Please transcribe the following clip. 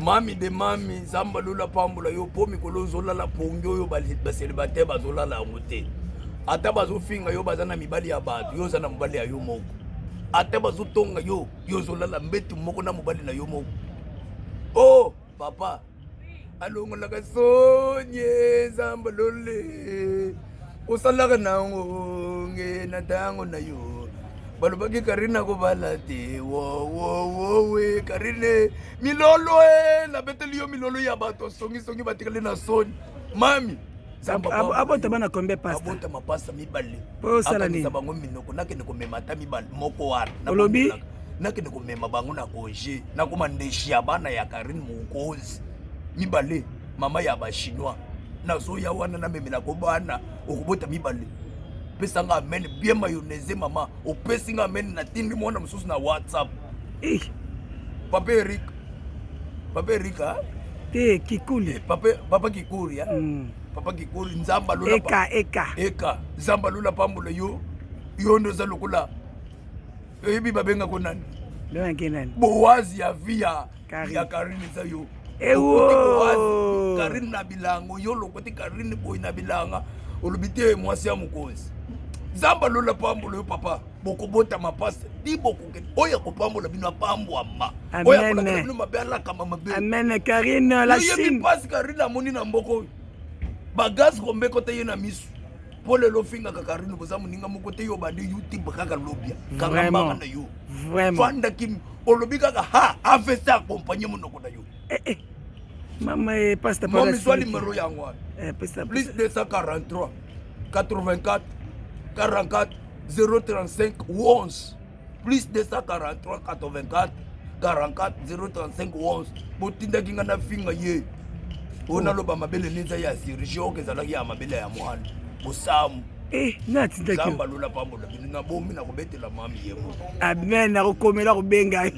Mami de mami, Nzambe alola pambola yo mpo mikolo ozolala pongi oyo baselibatere bazolala yango te. Ata bazofinga yo baza na mibali ya bato, yo oza na mobali ya yo moko. Ata bazotonga yo, yo ozolala mbetu moko na mobali na yo moko. Oh papa, alongolaka sonye Nzambe lole osalaka nango nge na ntango na yo balobaki karine akobala te wowowowe karine milolo e nabeteli yo milolo ya bato songisongi batikali na soni mami abota bana combien pasta abota mapasta mibale po osala nini bango minoko nakende komema ata mibale moko wana olobi nakende komema bango na congé nakoma ndeshi ya bana ya karine mokonzi mibale mama ya bachinois nazoya wana namemelako bana okobota mibale pesa nga amen bien mayonnaise mama opesi nga amen natindi mwana mosusu na whatsapp eh. Papa Eric papa Eric ah? Te kikuli eh, papa, papa kikuli ah? Papa kikuli nzambe alola eka eka eka nzambe alola pambola yo yo nde oza lokola oyebi babengako nani nani bowazi ya vie ya ya Karine eza yo ewo Karine na bilango yo lokoti Karine boye na bilanga olobi te mwasi ya mokonzi nzambe alola pambola yo papa bokobota mapasa ti bokokende oyo akopambola bino apambwama oyo akolakela bino mabe alakama mabe amen Karine la Chine mpasi Karine amoni na mboka oyo bagaz kombeko te ye na misu mpo lelo ofingaka Karine boza moninga moko te yo obandi youtube kaka lobia kanga mbanga na yo fanda kimi olobi kaka ha avc accompagne monoko na yo eh, eh. Mama eh, pasteur mami zwa numero yango wana eh, plus 243 84 44 035 11 plus 243 84 44 035 11 botindaki ngai nafinga ye oyo naloba mabele neza ya chirurgie oyo ezalaki ya mabele ya mwana bosamu eh, natindaki alola pambola bino nabomi nakobetela mami ye moko amen nakokomela kobenga.